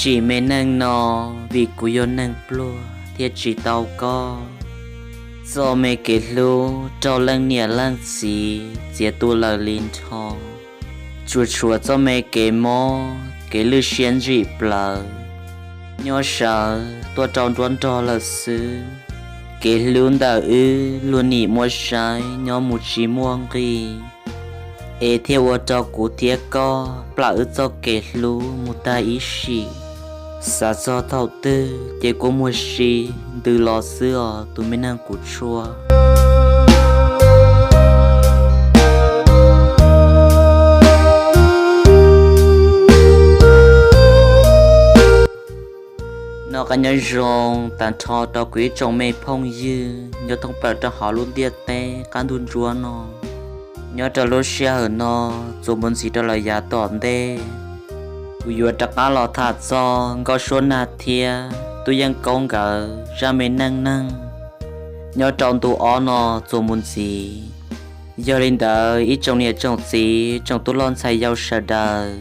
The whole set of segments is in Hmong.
Sim me neej no, vim kuv yog neeg pluag thiaj tsis tau koj. Txoj me kev hlub raug leej niam leej txiv txiav tu lawm li nrho. Tsuas tshuav txoj me kev mob, kev lwj siab ntsim plawv, nyob sawv tuaj rau nruab nrog lawm xwb. Kev hlub ntawm wb luag nim muab saib nyob mus tsis muaj nqis, es thiaj ua rau kuv thiab koj plam wb txoj kev hlub mus tag ib sim. Xav txog thaum twg ces kua muag si ntws los xwb os tus me neeg kuv tshuaj. Noj qab nyob zoo tag nrho rau kuv ib tsoom me phooj ywg nyob thoob plaws rau hauv lub ntiaj teb qab ntuj ntsuab no. Nyob rau lub sij hawm no txuas mus ntxiv rau lawm yav tom ntej, kuv yuav rov qab los tham txog Nkauj Suab Nag thiab Tub Yeej Koob nkawd zaj me neej neeg nyob rau ntu ob no txuas mus ntxiv. Yog li ntawd ib tsoom niam tsoom txiv tsoom tub hlob ntxhais yau sawv daws,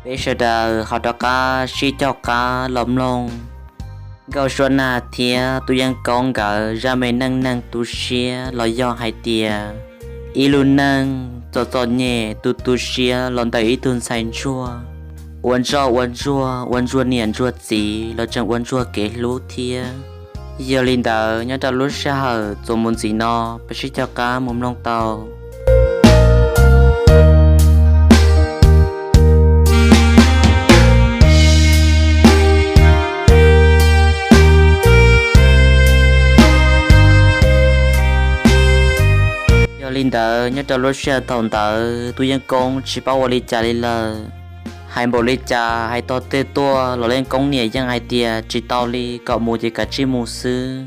peb sawv daws ho rov qab sib cog qab los mloog Nkauj Suab Nag thiab Tub Yeej Koob nkawd zaj me neej neeg tu siab los yog hais tias ib lub neej txom txom nyem tu tu siab los ntawm ib tug ntxhais ntsuag ua ntsoj ua ntsuag ua ntsuag niam ntsuag txiv los tseem ua ntsuag kev hlub thiab. Yog li ntawd nyob rau lub sij hawm txuas mus ntxiv no peb sib cog qab mus mloog tau. Yog li ntawd nyob rau lub sij hawm thaum ntawd Tub Yeej Koob tsis paub ua li cas li lawm. Hais npaum li cas hais tog twg tuaj los Yeej Koob niam yeej hais tias tsis tau li, kom mus ces kav tsij mus xwb.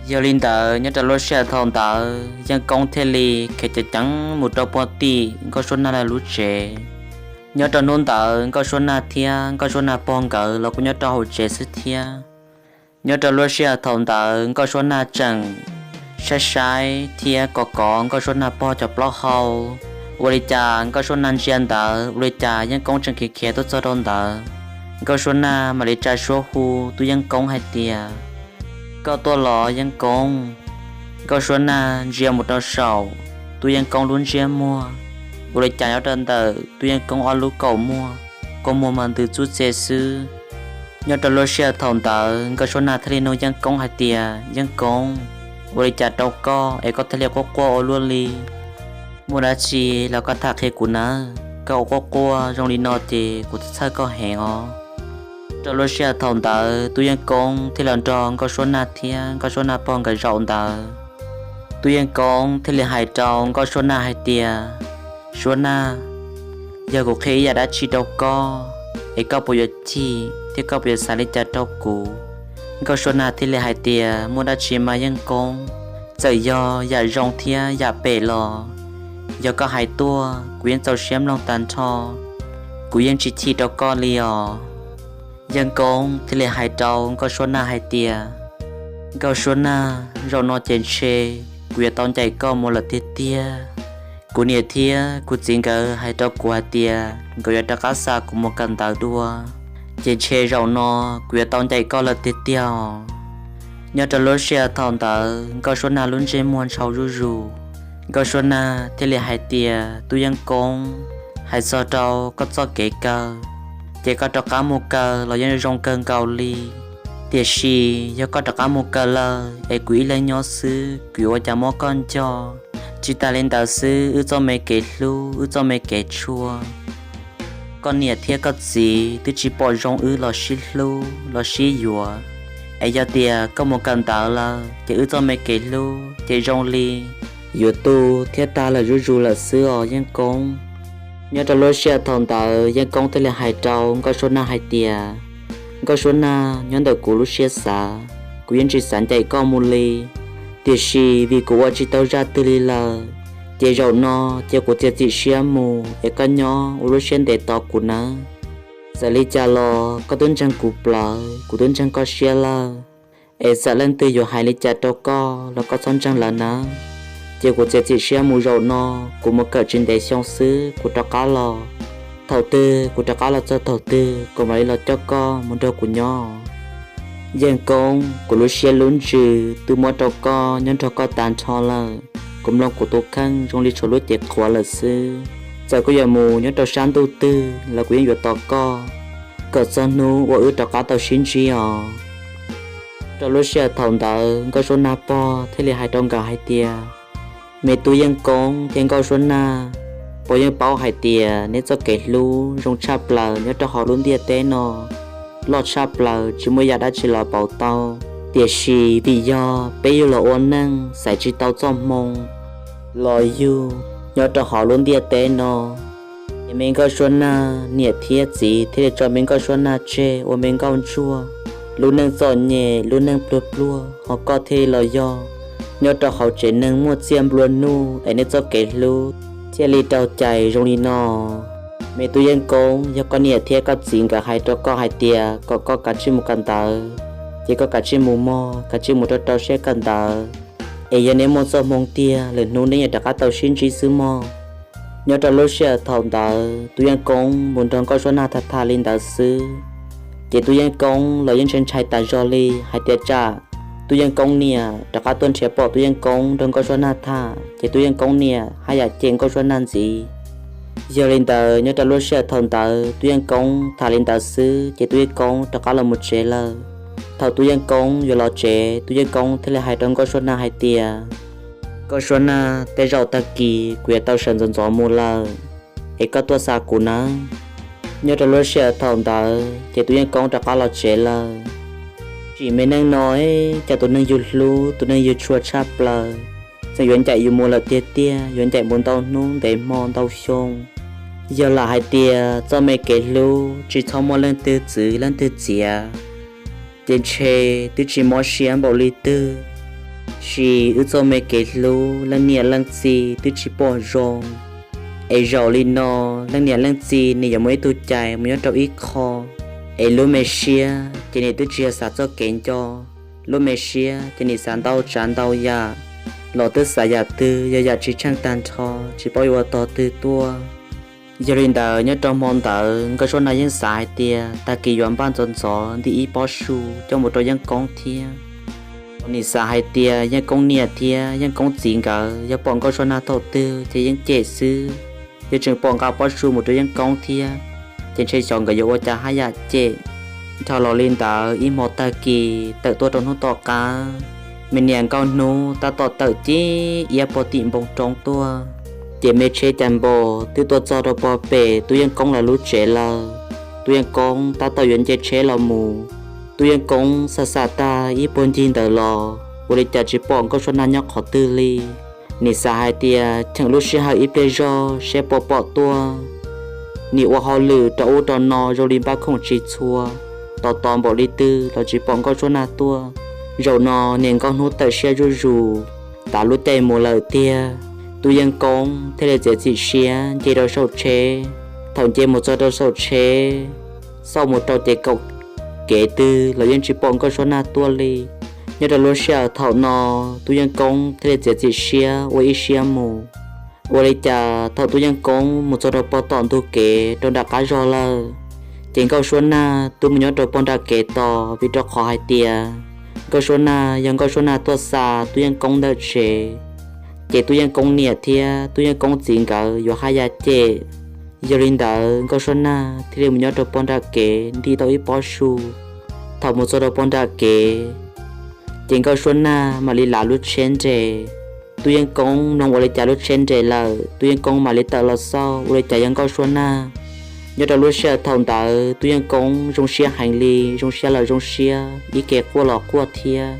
Yog li ntawd nyob rau lub sij hawm thaum ntawd Yeej Koob thiaj li khiav ceev ceev mus rau puag tim Nkauj Suab Nag lawv lub tsev. Nyob rau hnub ntawd Nkauj Suab Nag thiab Nkauj Suab Nag pog nkawd los kuj nyob rau hauv tsev xwb thiab. Nyob rau lub sij hawm thaum ntawd Nkauj Suab Nag tseem saib saib thiab kov kov Nkauj Suab Nag pog cov plaub hau. Ua li cas Nkauj Suab Nag ntsia ntawd ua li cas Yeej Koob tseem khiav khiav tuaj txog rau ntawd. Nkauj Suab Nag mam li tsa suab hu Tub Yeej Koob hais tias, Koj tuaj los Yeej Koob? Nkauj Suab Nag ntsia mus rau saum Tub Yeej Koob lub ntsiab muag, ua li cas nyob rau ntawm Tub Yeej Koob ob lub kaum muag, kua muag mas ntws txuj txia xwb. Nyob rau lub sij hawm thaum ntawd Nkauj Suab Nag thiaj li nug Yeej Koob hais tias, Yeej Koob, ua li cas rau koj es koj thiaj li quaj quaj ua luaj li? Muaj dab tsi los koj tham qhia kuv nawb, koj ua quaj quaj zoo li no ces kuv txhawj koj heev os. Rau lub sij hawm thaum ntawd Tub Yeej Koob thiaj los nrog Nkauj Suab Nag thiab Nkauj Suab Nag pog nkawd zaum ntawd. Tub Yeej Koob thiaj li hais rau Nkauj Suab Nag hais tias, Suab Nag, yog kuv qhia ib yam dab tsi rau koj es koj puas yuav chim thiab koj puas yuav xav li cas rau kuv? Nkauj Suab Nag thiaj li hais tias, Muaj dab tsi mas Yeej Koob, txawm yog yam zoo thiab yam phem los yog koj hais tuaj kuv yeej txaus siab mloog tag nrho, kuv yeej tsis chim rau koj li os. Yeej Koob thiaj li hais rau Nkauj Suab Nag hais tias, Nkauj Suab Nag, zaum no ces ntshe kuv yuav tau ncaim koj mus lawm tiag tiag. Kuv niam thiab kuv txiv nkawd hais rau kuv hais tias nkawd yuav rov qab xa kuv mus kawm ntawv dua, ces ntshe zaum no kuv yuav tau ncaim koj lawm tiag tiag os. Nyob rau lub sij hawm thaum ntawd Nkauj Suab Nag lub ntsej muag ntshau zuj zus. Nkauj Suab Nag thiaj li hais tias, Tub Yeej Koob, hais txog rau koj txoj kev kaw, ces koj rov qab mus kaw los yeej zoo kawg nkaus li. Tiam sis yog koj rov qab mus kaw lawm es kuv ib leeg nyob xwb kuv yuav ua cas muab koj nco? Tsis tas li ntawd xwb, wb txoj me kev hlub, wb txoj me kev tshuaj, koj niam thiab koj txiv twb tsis pom zoo wb los sib hlub los sib yuav. Es yog tias koj mus kawm ntawv lawm ces wb txoj me kev hlub ces zoo li yuav tu thiab tag lawm zuj zus lawm xwb os Yeej Koob. Nyob rau lub sij hawm thaum ntawd Yeej Koob thiaj li hais rau Nkauj Suab Nag hais tias, Nkauj Suab Nag, nyob ntawm kuv lub siab xav, kuv yeej tsis xav ncaim koj mus li. Tiam sis vim kuv ua tsis tau zaj twg li lawm, ces zaum no ces kuv txiav txim siab mus es koj nyob ua lub siab ntev tos kuv nawb. Txawm li cas los koj twb ntseeg kuv plawv, kuv twb ntseeg koj siab lawm, es txawm leej twg yuav hais li cas rau koj los koj txhob ntseeg lawv nawb. Ces kuv txiav txim siab mus zaum no, kuv mus kawm tsis ntev xyoo xwb kuv rov qab los. Thaum twg kuv rov qab los txog thaum twg kuv mam li los coj koj mus nrog kuv nyob. Yeej Koob, kuv lub siab lub ntsws twb muab rau koj nyob nrog koj tag nrho lawm. Kuv mloog kuv tus kheej zoo li tshuav lub cev qhuav lawm xwb. Txawm koj yuav mus nyob rau sab ntuj twg los kuv yeej yuav tos koj, kom txog hnub uas wb rov qab tau sib ntsib os. Rau lub sij hawm thaum ntawd Nkauj Suab Nag pog thiaj li hais rau nkawd hais tias, Me tub Yeej Koob thiab Nkauj Suab Nag, puas yeej paub hais tias neb txoj kev hlub zoo tshaj plaws nyob rau hauv lub ntiaj teb no, loj tshaj plaws tsis muaj yam dab tsi los pauv tau. Tiam sis vim yog peb yug los ua neej xaiv tsis tau txoj hmoo los yug nyob rau hauv lub ntiaj teb no, es me Nkauj Suab Nag niam thiab txiv thiaj li tso me Nkauj Suab Nag tseg ua me nkauj ntsuag, lub neej txom nyem lub neej pluag pluag, ho koj thiaj li los yog nyob rau hauv tsev neeg muaj txiaj nplua nuj es neb txoj kev hlub thiaj li rau cais zoo li no. Me tub Yeej Koob, yog koj niam thiab koj txiv nkawd hais rau koj hais tias kom koj kav tsij mus kawm ntawv, ces koj kav tsij mus mog, kav tsij mus rau rau siab kawm ntawv, es yog neb muaj txoj hmoo tiag lwm hnub neb yuav rov qab tau sib ntsib xwb mog. Nyob rau lub sij hawm thaum ntawd tub Yeej Koob mus nrog Nkauj Suab Nag tham tham li ntawd xwb, ces tub Yeej Koob los yeej ntshai ntshai tas zog li hais tias tsam tub Yeej Koob niam rov qab tuaj nrhiav pom tub Yeej Koob nrog Nkauj Suab Nag tham ces tub Yeej Koob niam haj yam cem Nkauj Suab Nag ntxiv. Yog li ntawd nyob rau lub sij hawm thaum ntawd tub Yeej Koob tham li ntawd xwb ces tub Yeej Koob rov qab los mus tsev lawm. Thaum tub Yeej Koob yuav los tsev tub Yeej Koob thiaj li hais rau Nkauj Suab Nag hais tias, Nkauj Suab Nag, tej zaum tag kis kuv yuav tau sawv ntxov ntxov mus lawm, es koj tuaj xa kuv nawb. Nyob rau lub sij hawm thaum ntawd ces tub Yeej Koob rov qab los tsev lawm. Tsim me neej no, cas tus neeg yus hlub tus neeg yus tshua tshaj plaws tseem yuav ncaim yus mus lawm tiag tiag, yuav ncaim mus ntau hnub ntev hmo ntau xyoo. Yog lam hais tias txoj me kev hlub tsis txhob muaj leej twg txwv leej twg txiav, ces ntshe twb tsis mob siab npaum li twg. Sis wb txoj me kev hlub leej niam leej txiv twb tsis pom zoo, es zaum li no leej niam leej txiv nws yuav muaj ib tug cai mus nyob rau ib qho, es lub me siab ces nws twb tsis yog xav txoj kev nco. Lub me siab ces nws xav ntau tsav ntau yam, los twb xav yam twg yog yam tsis tsheej tag nrho, tsis paub yuav ua tog twg tuaj. Yog li ntawd nyob rau hmo ntawd Nkauj Suab Nag yeej xav hais tias tag kis yuav npaj ntxov ntxov ntim ib pob su coj mus rau Yeej Koob thiab. Nws xav hais tias Yeej Koob niam thiab Yeej Koob txiv nkawd yog pom Nkauj Suab Nag thaum twg ces yeej cem xwb. Yog tseem pom nqa pob su mus rau Yeej Koob thiab, ces ntshe xyov nkawd yuav ua cas haj yam cem. Dhau los li ntawd ib hmo tag kis tawm tuaj rau hnub tom qab, me niam Nkauj Hnub tab tom tawm cig iab pog tim npoo roob tuaj, ces me tsheb cas npos twb tuaj txog rau pog pem tub Yeej Koob lawv lub tsev lawm. Tub Yeej Koob tab tom yuav nce tsheb los mus, tub Yeej Koob xa xa tag ib puag ncig ntawd los ua li cas tsis pom Nkauj Suab Nag nyob qhov twg li. Nim xav hais tias cheem lub sij hawm ib pliag zog seb puas pom tuaj. Nim ua hauj lwm rau ub rau no zoo li npaj khoom tsis txhua, tos tos npaum li twg los tsis pom Nkauj Suab Nag tuaj. Zaum no niam Nkauj Hnub tawm siab zuj zus, tav lub caij mus lawm tiag. Tub Yeej Koob thiaj li txiav txim siab nce rau saum tsheb. Thaum nce mus txog rau saum tsheb, xauj mus rau ces kaum kev twg los yeej tsis pom Nkauj Suab Nag tuaj li. Nyob rau lub sij hawm thaum no, tub Yeej Koob thiaj li txiav txim siab ua ib siab mus. Ua li cas thaum tub Yeej Koob mus txog rau pog tom ntug kev rau nram qab zog lawm, ces Nkauj Suab Nag twb mus nyob rau pog nram kev tos, vim rau qhov hais tias Nkauj Suab Nag yog Nkauj Suab Nag tuaj xa tub Yeej Koob ntawm tsev, ces tub Yeej Koob niam thiab tub Yeej Koob txiv nkawd yuav haj ya cem. Yog li ntawd Nkauj Suab Nag thiaj li mus nyob rau pog nram kev ntim tau ib pob su. Thaum mus txog rau pog nram kev, ces Nkauj Suab Nag mam li lav lub tsheb nres. Tub Yeej Koob mloog ua li cas lub tsheb nres lawm, tub Yeej Koob mam li tawm los xauj ua li cas yog Nkauj Suab Nag. Nyob rau lub sij hawm thaum ntawd tub Yeej Koob zoo siab heev li, zoo siab lawm zoo siab ib ke quaj los quaj thiab.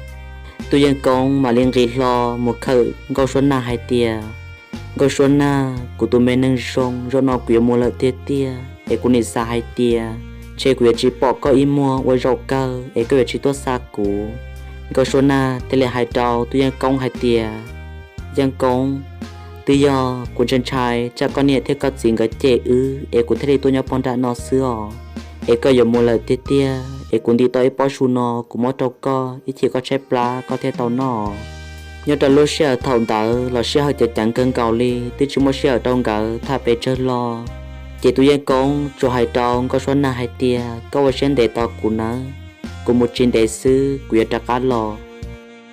Tub Yeej Koob mam li nqis hlo mus khawm Nkauj Suab Nag hais tias, Nkauj Suab Nag, kuv tus me neeg zoo, zaum no kuv yuav mus lawm tiag tiag, es kuv nim xav hais tias ntshe kuv yuav tsis pom koj ib muag ua zaum kawg es koj yuav tsis tuaj xa kuv. Nkauj Suab Nag thiaj li hais rau tub Yeej Koob hais tias, Yeej Koob, twb yog kuv ntshai ntshai tsam koj niam thiab koj txiv nkawd cem wb es kuv thiaj li tuaj nyob pog nram no xwb os. Es koj yuav mus lawm tiag tiag es kuv ntim tau ib pob su no kuv muab rau koj, ib chim koj tshaib plab koj thiaj tau noj. Nyob rau lub sij hawm thaum ntawd los sij hawm ceev ceev kawg nkaus li, twb tsis muaj sij hawm rau nkawd tham pes tsawg hlo. Ces Tub Yeej Koob tsuas hais rau Nkauj Suab Nag hais tias, koj ua siab ntev tos kuv nawb, kuv mus tsis ntev xwb kuv yuav rov qab los.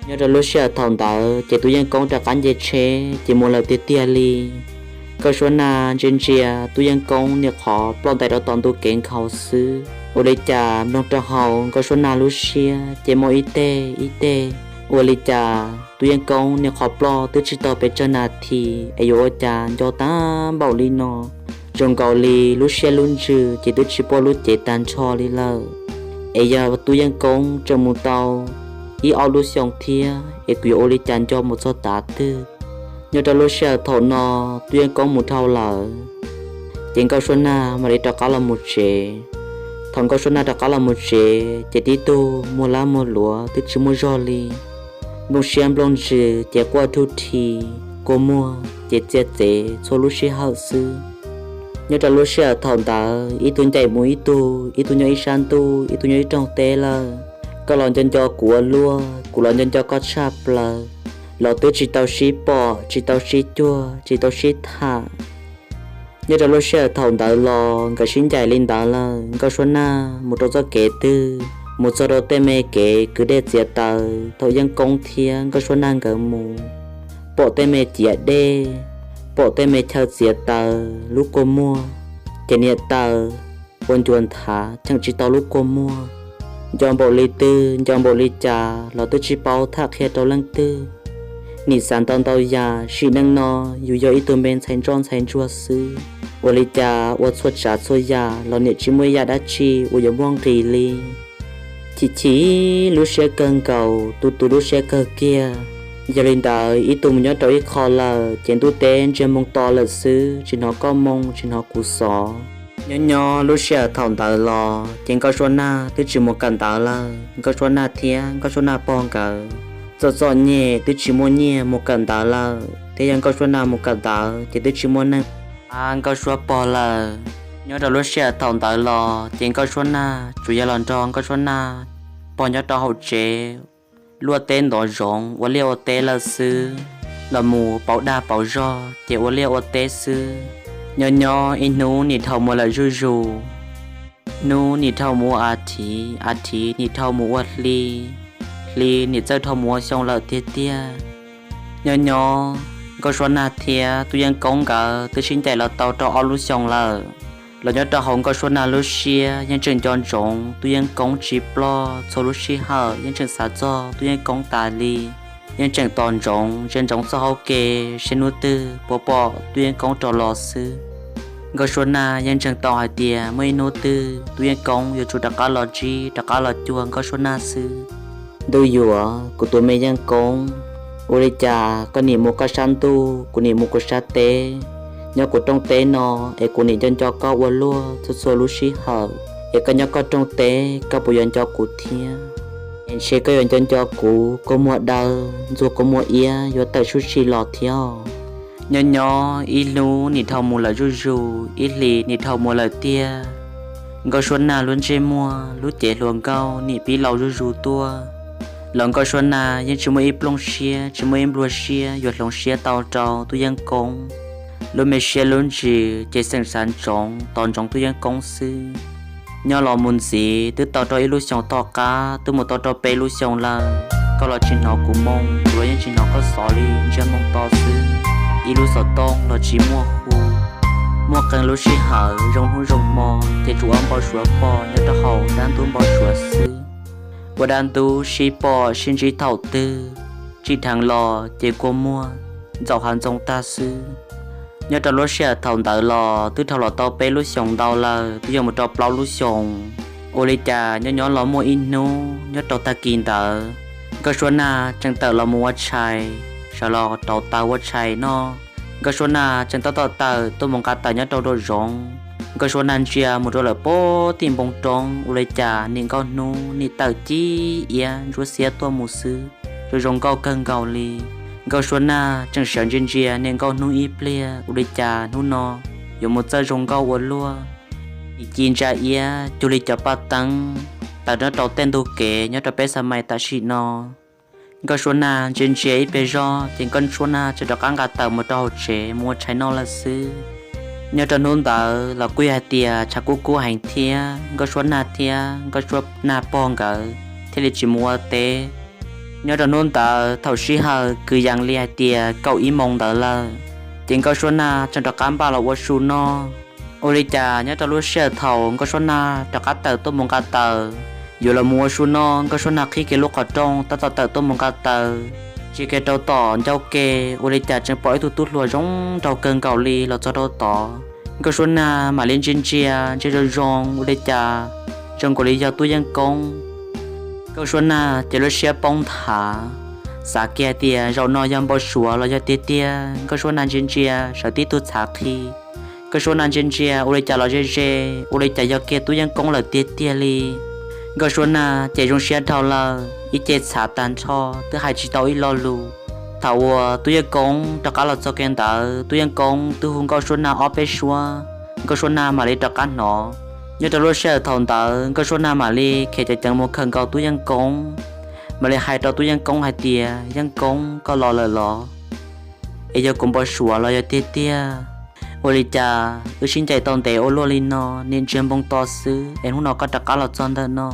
Nyob rau lub sij hawm thaum ntawd ces Tub Yeej Koob rov qab nce tsheb ces mus lawm tiag tiag li. Nkauj Suab Nag ntsia ntsia Tub Yeej Koob niag qhov ploj ntais rau tom ntug kev nkhaus xwb, ua li cas mloog rau hauv Nkauj Suab Nag lub siab ces muaj ib teg ib teg. Ua li cas Tub Yeej Koob niag qhov ploj twb tsis tau pes tsawg nas this es yuav ua cas nco tag npaum li no. Zoo nkaus li lub siab lub ntsws ces twb tsis pom lub cev tag nrho li lawm. Es yog Tub Yeej Koob tseem mus tau ib ob lub xyoo thiab es kuv yuav ua li cas nco mus txog tav twg? Nyob rau lub sij hawm thaum no Tub Yeej Koob mus dhau lawm, ces Nkauj Suab Nag mam li rov qab los mus tsev. Thaum Nkauj Suab Nag rov qab los mus tsev ces tib tug muag lab muag luav twb tsis muaj zog li. Nplooj siab nplooj ntsws ces quaj rhuj rhi, kua muag ces txia txev txhua lub sij hawm xwb. Nyob rau lub sij hawm thaum ntawd ib tug ncaim mus ib tug, ib tug nyob ib sab ntuj ib tug nyob ib rooj teb lawm. Koj los nco nco kuv ua luaj, kuv los nco nco koj tshaj plaws, los twb tsis tau sib pom, tsis tau sib cuag, tsis tau sib tham. Nyob rau lub sij hawm thaum ntawd los nkawd sib ncaim li ntawd lawm, Nkauj Suab Nag mus rau txoj kev twg, mus txog rau tej me kev kwv dej txiav taws thaum Yeej Koob thiab Nkauj Suab Nag nkawd mus, pom tej me ciav dej, pom tej me chaw txiav taws, lub kua muag ces niam taws ua ncuav nthav cheem tsis tau lub kua muag. Nco npaum li twg nco npaum li cas los twb tsis paub tham qhia rau leej twg. Nim xav ntau ntau yam, sim neej no yus yog ib tug me ntxhais ntsoj ntxhais ntsuag xwb, ua li cas ua txhua tsav txhua yam los niam tsis muaj ib yam dab tsi uas yuav muaj nqis li. Chim chim lub siab kawg nkaus, tu tu lub siab kawg kiag. Yog li ntawd ib tug mus nyob rau ib qho lawm ces ntuj teb ntsiag moo to lawm xwb, tsis hnov koj moo tsis hnov kuv xov. Nyob nyob lub sij hawm thaum ntawd los ces Nkauj Suab Nag twb tsis mus kawm ntawv lawm. Nkauj Suab Nag thiab Nkauj Suab Nag pog nkawd txom txom nyem twb tsis muaj nyiaj mus kawm ntawv lawm, thiab yog Nkauj Suab Nag mus kawm ntawv ces twb tsis muaj neeg pab Nkauj Suab pog lawm. Nyob rau lub sij hawm thaum ntawd los ces Nkauj Suab Nag tsuas yog los nrog Nkauj Suab Nag pog nyob rau hauv tsev, luaj teb ntov zoov ua liaj ua teb lawm xwb, los mus pauv dag pauv zog ces ua liaj ua teb xwb. Nyob nyob ib hnub nim dhau mus lawm zuj zus, hnub nim dhau mus ua as thiv, as thiv nim dhau mus ua hli, hli nim txawj dhau mus ua xyoo lawm tiag tiag. Nyob nyob Nkauj Suab Nag thiab Tub Yeej Koob nkawd twb sib ncaim los tau rau ob lub xyoo lawm. Los nyob rau hauv Nkauj Suab Nag lub siab yeej tseem nco ntsoov Tub Yeej Koob tsis ploj, txhua lub sij hawm yeej tseem xav txog Tub Yeej Koob tas li. Yeej tseem tos ntsoov ntsia ntsoov txoj hauv kev seb hnub twg puas pom Tub Yeej Koob rov los xwb. Nkauj Suab Nag yeej ntseeg tau hais tias muaj ib hnub twg Tub Yeej Koob yuav tsum rov qab los ntsib rov qab los cuag Nkauj Suab Nag xwb. Ntuj yuav, kuv tus me Yeej Koob, ua li cas koj nim mus koj sab ntuj, kuv nim mus kuv sab teb? Nyob kuv rooj teb no es kuv nim nco nco koj ua luaj txhua txhua lub sij hawm, es koj nyob koj rooj teb koj puas yuav nco kuv thiab? Es ntshe koj yuav nco nco kuv, kua muag daw ntxuag kua muag iab yuav tawm sub si los thiab. Nyob nyob ib hnub nim dhau mus lawm zuj zus, ib hlis nim dhau mus lawm tiag. Nkauj Suab Nag lub ntsej muag lub cev hluas nkauj nim pib laus zuj zus tuaj. Los Nkauj Suab Nag yeej tsis muaj ib plooj siab tsis muaj ib npluag siab yuav hloov siab tau rau Tub Yeej Koob. Lub me siab lub ntsws ces xeem xav ntsoov tos ntsoov Tub Yeej Koob xwb. Nyob los mus ntxiv twb tau rau ib lub xyoos tom qab, twb mus tau rau peb lub xyoos lawm, koj los tsis hnov kuv moo, kuv los yeej tsis hnov koj xov li, ntsiag moo to xwb. Ib lub xov tooj los tsis muaj hu. Muaj qee lub sij hawm zoo hnub zoo hmo ces tsuas ua npau suav pom nyob rau hauv dab ntub npau suav xwb. Ua dab ntub sib pom sib ntsib thaum twg, tsim dheev los ces kua muag ntxaum hav ntxoo tag xwb. Nyob rau lub sij hawm thaum ntawd los twb dhau los tau peb lub xyoos ntau lawm, twb yuav mus rau plaub lub xyoos. Ua li cas nyob nyob los muaj ib hnub nyob rau tag kis ntawd, Nkauj Suab Nag tseem tawm los mus ua tshais, sawv los rauv taws ua tshais noj. Nkauj Suab Nag tseem tab tom tawm tuaj mus nqa taws nyob rau nraum zoov. Nkauj Suab Nag ntsia mus rau lawm pem tim npoo roob, ua li cas niam nkauj hnub nim tawm cib iab ntsuab xiab tuaj mus xwb, zoo zoo nkauj kawg nkaus li. Nkauj Suab Nag tseem sawv ntsia ntsia niam nkauj hnub ib pliag, ua li cas hnub no yuav mus txawj zoo nkauj ua luaj. Nim ci ntsa iab cuag li cov paj teeb tawm nyob rau tej ntug kev nyob rau peb xa mais tam sim no. Nkauj Suab Nag ntsia ntsia ib pliag zog ces Nkauj Suab Nag tseem rov qab nqa taws mus rau hauv tsev mus ua tshais noj lawm xwb. Nyob rau hnub ntawd los kuj yog hais tias tshav kub kub heev thiab Nkauj Suab Nag thiab Nkauj Suab Nag pog nkawd thiaj li tsis mus ua teb. Nyob rau hnub ntawd thaum sij hawm kwv yees li hais tias kaum ib moos ntawd lawm, ces Nkauj Suab Nag tseem rov qab npaj los ua su noj. Ua li cas nyob rau lub sij hawm thaum Nkauj Suab Nag rov qab tawm tuaj mus nqa taws, yuav los mus ua su noj, Nkauj Suab Nag qhib kiag lub qhov rooj tab tom tawm tuaj mus nqa taws, ntsia kiag rau tom ncauj ke, ua li cas tseem pom ib tug tub hluas zoo nraug kawg nkaus li los txog rau tod. Nkauj Suab Nag mam li ntsia ntsia ntsia zoo zoo, ua li cas zoo nkaus li yog Tub Yeej Koob. Nkauj Suab Nag ces lub siab poob nthav, xav kiag tias zaum no yog npau suav los yog tiag tiag. Nkauj Suab Nag ntsia ntsia sawv tib tug txhav qhi, Nkauj Suab Nag ntsia ntsia ua li cas los ze ze, ua li cas yog kiag Tub Yeej Koob lawm tiag tiag li. Nkauj Suab Nag ces zoo siab dhau lawm, ib ce txhav tag nrho twb hais tsis tau ib lo lus. Thaum uas Tub Yeej Koob rov qab los txog kiag ntawd, Tub Yeej Koob twb hu Nkauj Suab Nag ob peb suab, Nkauj Suab Nag mam li rov qab hnov. Nyob rau lub sij hawm thaum ntawd Nkauj Suab Nag mam li khiav ceev ceev mus khawm nkaus Tub Yeej Koob, mam li hais rau Tub Yeej Koob hais tias, Yeej Koob, koj los lawm los? Es yog kuv npau suav los yog tiag tiag? Ua li cas wb sib ncaim tau ntev ua luaj li no, nim ntsiag npoo to xwb es hnub no koj rov qab los txog ntawm no?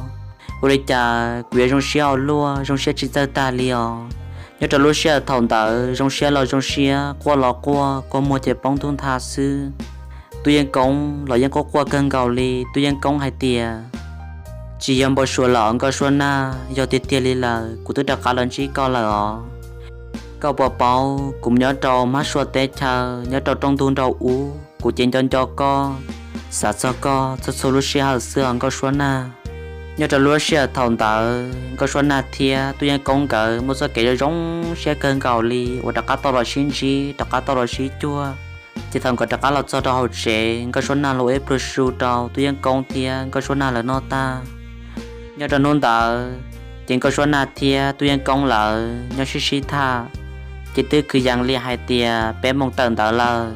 Ua li cas kuv yuav zoo siab ua luaj, zoo siab tsis txawj tag li os. Nyob rau lub sij hawm thaum ntawd zoo siab los zoo siab, quaj los quaj, kua muag ces poob ntub ntha xwb. Tub Yeej Koob los yeej quaj quaj kawg nkaus li. Tub Yeej Koob hais tias, tsis yog npau suav lawm Nkauj Suab Nag, yog tiag tiag li lawm, kuv twb rov qab los ntsib koj lawm os. Koj puas paub kuv nyob rau hmab sua teb chaws, nyob rau rooj ntug nraum ub, kuv ces nco nco koj, xav txog koj txhua txhua lub sij hawm xwb os Nkauj Suab Nag. Nyob rau lub sij hawm thaum ntawd Nkauj Suab Nag thiab Tub Yeej Koob nkawd muaj txoj kev zoo zoo siab kawg nkaus li uas rov qab tau los sib ntsib, rov qab tau los sib cuag. Ces thaum nkawd rov qab los txog rau hauv tsev, Nkauj Suab Nag los ua ib pluag su rau Tub Yeej Koob thiab Nkauj Suab Nag lawv noj tag. Nyob rau hnub ntawd, ces Nkauj Suab Nag thiab Tub Yeej Koob lawv nyob sib sib tham, ces twb kwv yees li hais tias peb moos tawm ntawd lawm.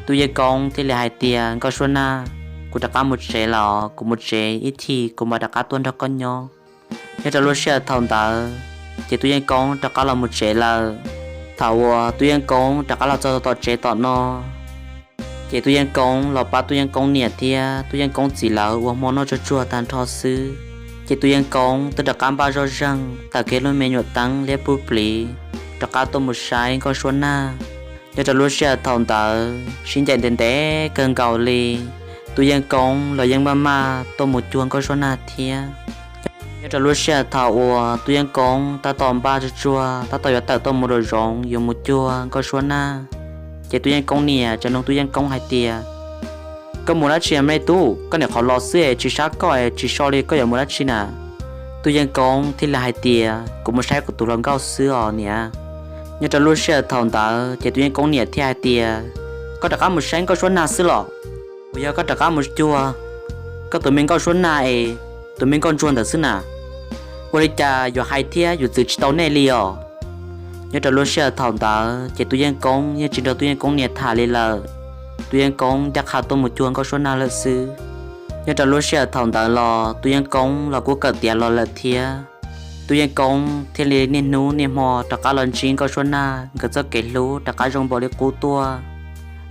Tub Yeej Koob thiaj li hais tias, Nkauj Suab Nag, kuv rov qab mus tsev lawm, kuv mus tsev ib chim kuv mam rov qab tuaj nrog koj nyob. Nyob rau lub sij hawm thaum ntawd, ces Tub Yeej Koob rov qab los mus tsev lawm. Thaum uas Tub Yeej Koob rov qab los txog tom tsev tom no, ces Tub Yeej Koob los pab Tub Yeej Koob niam thiab Tub Yeej Koob txiv lawv ua hmo noj tsuag tsuag tag nrho xwb, ces Tub Yeej Koob twb rov qab npaj zoj zeeg tawm kiag lub me nyuam teeb liab pub pliv, rov qab tuaj mus saib Nkauj Suab Nag. Nyob rau lub sij hawm thaum ntawd sib ncaim ntev ntev kawg nkaus li, Tub Yeej Koob los yeej maj maj tuaj mus cuag Nkauj Suab Nag thiab. Nyob rau lub sij hawm thaum uas Tub Yeej Koob tab tom npaj tsuag tsuag tab tom yuav tawm tuaj mus rau zoov yuav mus cuag Nkauj Suab Nag, ces Tub Yeej Koob niam tseem nug Tub Yeej Koob hais tias, koj mus dab tsi me tub? Koj niam qhov los xwb es tsis sab koj es tsis so li koj yuav mus dab tsi na? Tub Yeej Koob thiaj li hais tias, kuv mus saib kuv tus hluas nkauj xwb os niam. Nyob rau lub sij hawm thaum ntawd ces Tub Yeej Koob niam thiaj hais tias, koj rov qab mus saib Nkauj Suab Nag xwb los? Puas yog koj rov qab mus cuag koj tus me Nkauj Suab Nag es tus me nkauj ntsuag ntawd xwb na? Ua li cas yuav hais thiab yuav txwv tsis tau nej li os? Nyob rau lub sij hawm thaum ntawd ces Tub Yeej Koob yeej tsis nrog Tub Yeej Koob niam tham li lawm. Tub Yeej Koob ncaj qha tuaj mus cuag Nkauj Suab Nag lawm xwb. Nyob rau lub sij hawm thaum ntawd los Tub Yeej Koob los kuj kawm tiav los lawm thiab. Tub Yeej Koob thiaj li niaj hnub niaj hmo rov qab los ntsib Nkauj Suab Nag, nkawd txoj kev hlub rov qab zoo npaum li qub tuaj.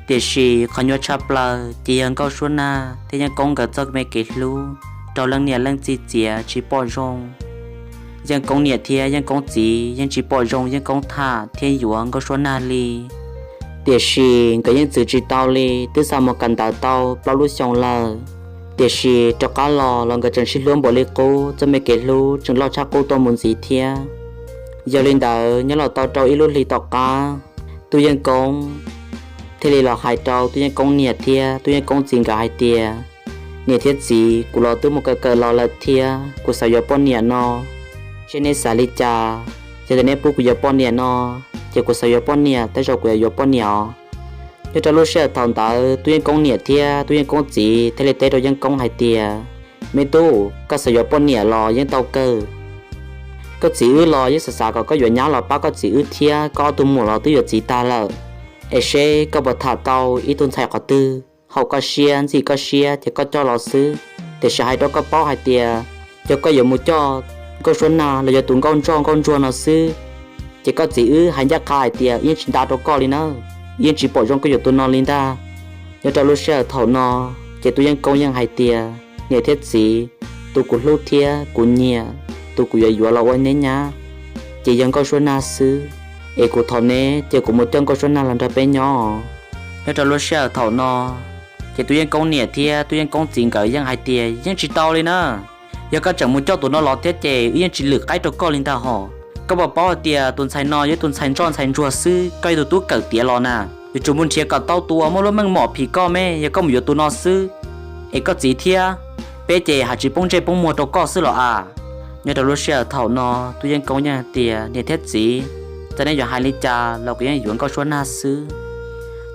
Tiam sis qhov nyuaj tshaj plaws ces yog Nkauj Suab Nag thiab Yeej Koob nkawd txoj me kev hlub raug leej niam leej txiv txiav tsis pom zoo. Yeej Koob niam thiab Yeej Koob txiv yeej tsis pom zoo Yeej Koob tham thiab yuav Nkauj Suab Nag li. Tiam sis nkawd yeej txwv tsis tau li, twb xa mus kawm ntawv tau plaub lub xyoo lawm. Tiam sis rov qab los los nkawd tseem sib hlub npaum li qub, txoj me kev hlub tseem loj tshaj qub tuaj mus ntxiv thiab. Yog li ntawd nyob los tau rau ib lub hlis tom qab, Tub Yeej Koob thiaj li los hais rau Tub Yeej Koob niam thiab Tub Yeej Koob txiv nkawd hais tias, niam thiab txiv, kuv los twb mus kawm kawm los lawm thiab kuv xav yuav poj niam no. Seb neb xav li cas? Yog tias neb pub kuv yuav poj niam no, ces kuv xav yuav poj niam, tej zaum kuv yuav yuav poj niam os. Nyob rau lub sij hawm thaum ntawd Tub Yeej Koob niam thiab Tub Yeej Koob txiv thiaj li teb rau Yeej Koob hais tias, me tub, koj xav yuav poj niam los yeej tau kawg. Koj txiv wb los yeej xav xav kom koj yuav nyab los pab koj txiv wb thiab koj ob tug muam los twb yuav txiv tag lawm. Es seb koj puas tham tau ib tug ntxhais qhov twg haum koj siab ntxim koj siab ces koj coj los xwb. Tiam sis hais rau koj paub hais tias, yog koj yuav mus coj Nkauj Suab Nag los yog tus nkauj ntsoj nkauj ntsuag no xwb, ces koj txiv wb hais ncaj qha hais tias yeej tsis nta rau koj li na, yeej tsis pom zoo koj yuav tus no li ntag. Nyob rau lub sij hawm thaum no, ces Tub Yeej Koob yeej hais tias, niam thiab txiv, tus kuv hlub thiab kuv nyiam, tus kuv yuav yuav los ua neb nyab, ces yog Nkauj Suab Nag xwb. Es kuv thov neb ces kuv mus coj Nkauj Suab Nag los nrog peb nyob. Nyob rau lub sij hawm thaum no, ces Tub Yeej Koob niam thiab Tub Yeej Koob txiv nkawd yeej hais tias, yeej tsis tau li na. Yog koj tseem mus coj tus no los thiab ces wb yeej tsis lwm qaib rau koj li ntag hos. Koj puas paub hais tias tus ntxhais no yog tus ntxhais ntsoj ntxhais ntsuag xwb, koj yog tus tub kawm tiav los na, yuav tsum mus nrhiav kom tau tus uas muaj lub meej mom phim koj me, yog koj mus yuav tus no xwb, es koj txiv thiab peb ces haj tsis poob ntsej poob muag rau koj xwb los as. Nyob rau lub sij hawm thaum no, Tub Yeej Koob yeej hais tias, niam thiab txiv, txawm nej yuav hais li cas los kuv yeej yuav Nkauj Suab Nag xwb.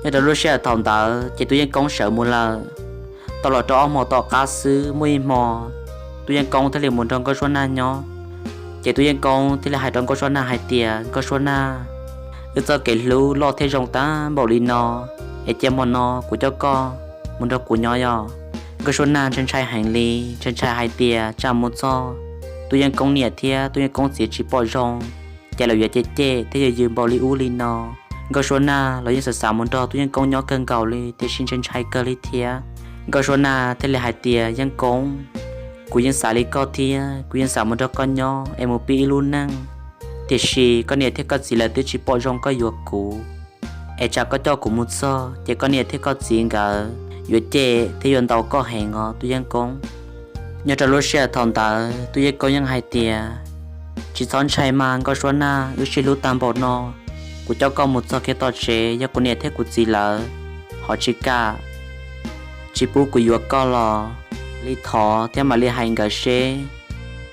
Nyob rau lub sij hawm thaum ntawd ces Tub Yeej Koob sawv mus lawm. Tau los rau ob hmo tom qab xwb, muaj ib hmo Tub Yeej Koob thiaj li mus nrog Nkauj Suab Nag nyob. Ces Tub Yeej Koob thiaj li hais rau Nkauj Suab Nag hais tias, Nkauj Suab Nag, wb txoj kev hlub loj thiab zoo tag npaum li no, es cia hmo no kuv coj koj mus nrog kuv nyob yog? Nkauj Suab Nag ntshai ntshai heev li, ntshai ntshai hais tias tsam mus txog Tub Yeej Koob niam thiab Tub Yeej Koob txiv tsis pom zoo, ces lawv yuav cem cem thiab yuav yws npaum li ub li no. Nkauj Suab Nag los yeej xav xav mus nrog Tub Yeej Koob nyob kawg nkaus li, tiam sis ntshai ntshai kawg li thiab. Nkauj Suab Nag thiaj li hais tias, Yeej Koob, kuv yeej xav li koj thiab, kuv yeej xav mus nrog koj nyob es mus pib ib lub neej, tiam sis koj niam thiab koj txiv lawv twb tsis pom zoo koj yuav kuv. Es tsam koj coj kuv mus txog ces koj niam thiab koj txiv nkawd yuav cem thiab yuav ntaus koj heev os Tub Yeej Koob. Nyob rau lub sij hawm thaum ntawd Tub Yeej Koob yeej hais tias, tsis txhob ntshai mas Nkauj Suab Nag, wb sib hlub tag npaum no, kuv coj koj mus txog kiag tom tsev yog kuv niam thiab kuv txiv lawv ho tsis kam, tsis pub kuv yuav koj los, li thov thiab mam li hais nkawd seb,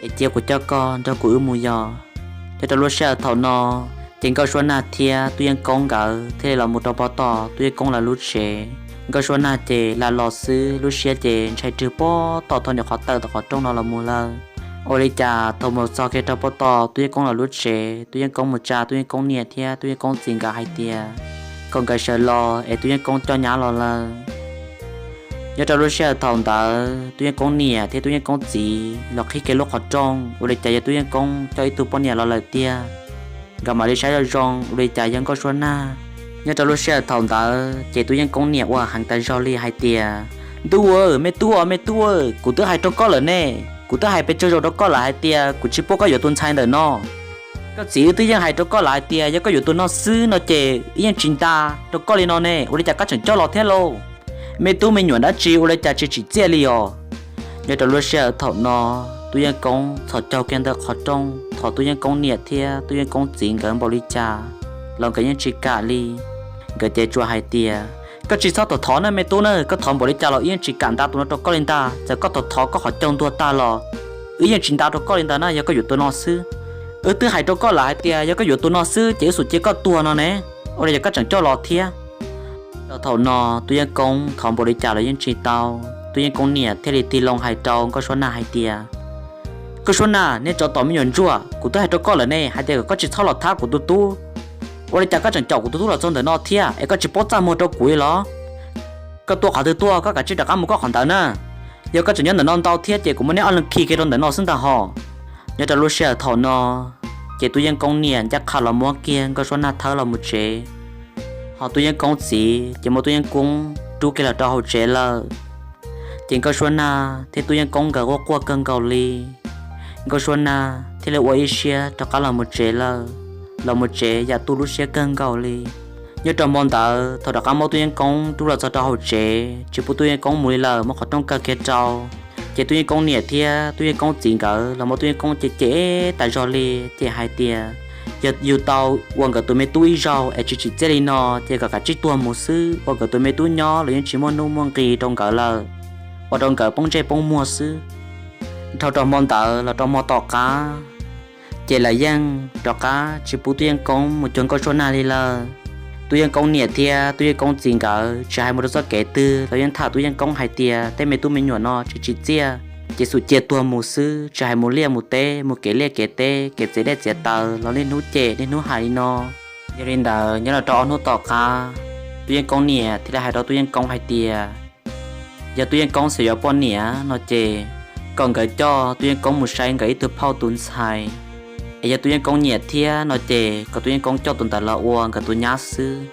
es cia kuv coj koj nrog kuv wb mus yog. Nyob rau lub sij hawm thaum no, ces Nkauj Suab Nag thiab Tub Yeej Koob nkawd thiaj li los mus rau pem tom Tub Yeej Koob lawv lub tsev. Nkauj Suab Nag ces lam los xwb, lub siab ces ntshai rwg pem tom thaum nyuam qhov tawm tom qhov rooj no los mus lawm. Ua li cas thaum mus txog kiag rau pem tom Tub Yeej Koob lawv lub tsev, Tub Yeej Koob mus tsa Tub Yeej Koob niam thiab Tub Yeej Koob txiv nkawd hais tias kom nkawd sawv los es Tub Yeej Koob coj nyab los lawm. Nyob rau lub sij hawm thaum ntawd Tub Yeej Koob niam thiab Tub Yeej Koob txiv los qhib kiag lub qhov rooj, ua li cas yog Tub Yeej Koob coj ib tug poj niam los lawm tiag. Nkawd mam li saib zoo zoo, ua li cas yog Nkauj Suab Nag. Nyob rau lub sij hawm thaum ntawd ces Tub Yeej Koob niam ua heev tas zog li hais tias, ntuj aw, me tub aw, me tub aw, kuv twb hais rau koj lawm ne, kuv twb hais pes tsawg zaus rau koj lawm hais tias kuv tsis pub koj yuav tus ntxhais ntawm no. Koj txiv wb twb yeej hais rau koj lawm hais tias yog koj yuav tus no xwb no ces wb yeej tsis nta rau koj li no ne, ua li cas koj tseem coj los thiab lauj? Me tub me nyuam dab tsi ua li cas tsis tsim txiaj li os? Nyob rau lub sij hawm thaum no, Tub Yeej Koob txhos caug kiag ntawm qhov rooj thov Tub Yeej Koob niam thiab Tub Yeej Koob txiv nkawd npaum li cas los nkawd yeej tsis kam li. Nkawd ces tsuas hais tias, koj tsis txhob thov thov na me tub na, koj thov npaum li cas los wb yeej tsis kam nta tus no rau koj li ntag. Txawm koj thov thov koj qhov caug ntuag tag los wb yeej tsis nta rau koj li ntag na, yog koj yuav tus no xwb. Wb twb hais rau koj lawm hais tias yog koj yuav tus no xwb ces wb xum cia koj tuag no ne, ua li cas koj tseem coj los thiab? Rau thaum no Tub Yeej Koob thov npaum li cas los yeej tsis tau. Tub Yeej Koob niam thiaj li tig loo hais rau Nkauj Suab Nag hais tias, Nkauj Suab Nag, niag tsov tom me nyuam ntsuag, kuv twb hais rau koj lawm ne hais tias kom koj tsis txhob los thab kuv tus tub. Ua li cas koj tseem caum kuv tus tub los txog ntawm no thiab es koj tsis paub txaj muag rau kuv li los? Koj tuaj qhov twg tuaj, koj kav tsij rov qab mus koj qhov ntawd na. Yog koj tseem nyob ntawm no ntau thiab ces kuv muab neb ob leeg khi kiag rau ntawm no xwb ntag hos. Nyob rau lub sij hawm thaum no, ces Tub Yeej Koob niam ncaj qha los muab kiag Nkauj Suab Nag thawb los mus tsev. Ho Tub Yeej Koob txiv ces muab Tub Yeej Koob rub kiag los rau hauv tsev lawm. Ces Nkauj Suab Nag thiab Tub Yeej Koob nkawd quaj quaj kawg nkaus li. Nkauj Suab Nag thiaj li ua ib siab rov qab los mus tsev lawm. Los mus tsev yam tu lub siab kawg nkaus li. Nyob rau hmo ntawd thaum rov qab muab Tub Yeej Koob rub los txog rau hauv tsev tsis pub Tub Yeej Koob mus li lawm, muab qhov rooj kaw kiag rau. Ces Tub Yeej Koob niam thiab Tub Yeej Koob txiv nkawd los muab Tub Yeej Koob cem cem tas zog li, cem hais tias, yog yus tau ua nkawd tus me tub ib zaug es tsis tsim txiaj li no ces kom kav tsij tuag mus xwb, ua nkawd tus me tub nyob los yeej tsis muaj nuj muaj nqis rau nkawd lawm, ua rau nkawd poob ntsej poob muag xwb. Dhau rau hmo ntawd los rau hmo tom qab, ces lawv yeej rov qab tsis pub Tub Yeej Koob mus cuag Nkauj Suab Nag li lawm. Tub Yeej Koob niam thiab Tub Yeej Koob txiv nkawd tsis hais mus rau txoj kev twg los yeej tham Tub Yeej Koob hais tias tej me tub me nyuam no tsis tsim txiaj, ces xum cia tuag mus xwb, tsis hais mus liaj mus teb, mus kev liaj kev teb, kev txiav dej txiav taws los niaj hnub cem niaj hnub hais li no. Yog li ntawd nyob los rau ob hnub tom qab, Tub Yeej Koob niam thiaj li hais rau Tub Yeej Koob hais tias, yog Tub Yeej Koob xav yuav poj niam no ces kom nkawd coj Tub Yeej Koob mus saib nkawd ib tug phauj tus ntxhais, es yog Tub Yeej Koob nyiam thiab no ces kom Tub Yeej Koob coj tus ntawd los ua nkawd tus nyab xwb.